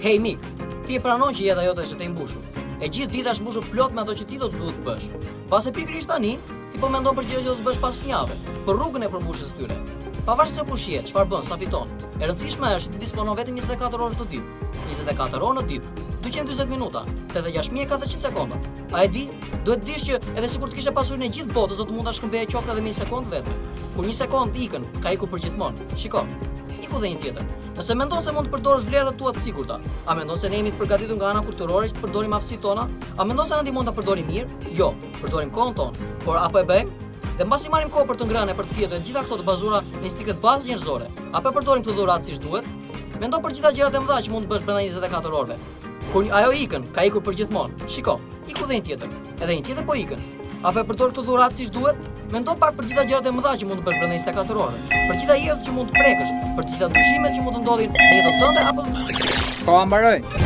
Hej mik, ti e pranon që jeta jote është e tejmbushur. E gjithë dita është mbushur plot me ato që ti do të duhet të bësh. Mbase pikërisht tani, ti po mendon për gjëra që do të bësh pas një jave, për rrugën e përmbushjes së tyre. Pavarësisht se kush je, çfarë bën, sa fiton, e rëndësishme është që ti disponon vetëm 24 orë çdo ditë. 24 orë në ditë, 240 minuta, 86400 sekonda. A e di? Duhet të dish që edhe sikur të kishe pasurinë e gjithë botës, do të mund ta shkëmbeje qoftë edhe me një sekondë vetëm. Kur një sekondë ikën, ka ikur përgjithmonë. Shiko. Iku dhe një tjetër. Nëse mendon se mund të përdorësh vlerat tua të sigurta, a mendon se ne jemi të përgatitur nga ana kulturore që të përdorim aftësitë tona? A mendon se na ndihmon ta përdorim mirë? Jo, përdorim kohën tonë. Por a po e bëjmë? Dhe mbasi marrim kohë për të ngrënë e për të fjetur e të gjitha këto të bazuara në instinktet bazë njerëzore, a po e përdorim këtë dhuratë siç duhet? Mendo për gjitha gjërat e mëdha që mund të bësh brenda 24 orëve. Kur ajo ikën, ka ikur përgjithmonë. Shiko, iku dhe një tjetër. Edhe një tjetër po ikën. A po e përdor këtë dhuratë siç duhet? Mendo pak për gjitha gjërat e mëdha që mund të bësh brenda 24 orëve, për gjitha jetët që mund të prekësh, për të gjitha ndryshimet që mund të ndodhin në jetën tënde apo Koha mbaroi.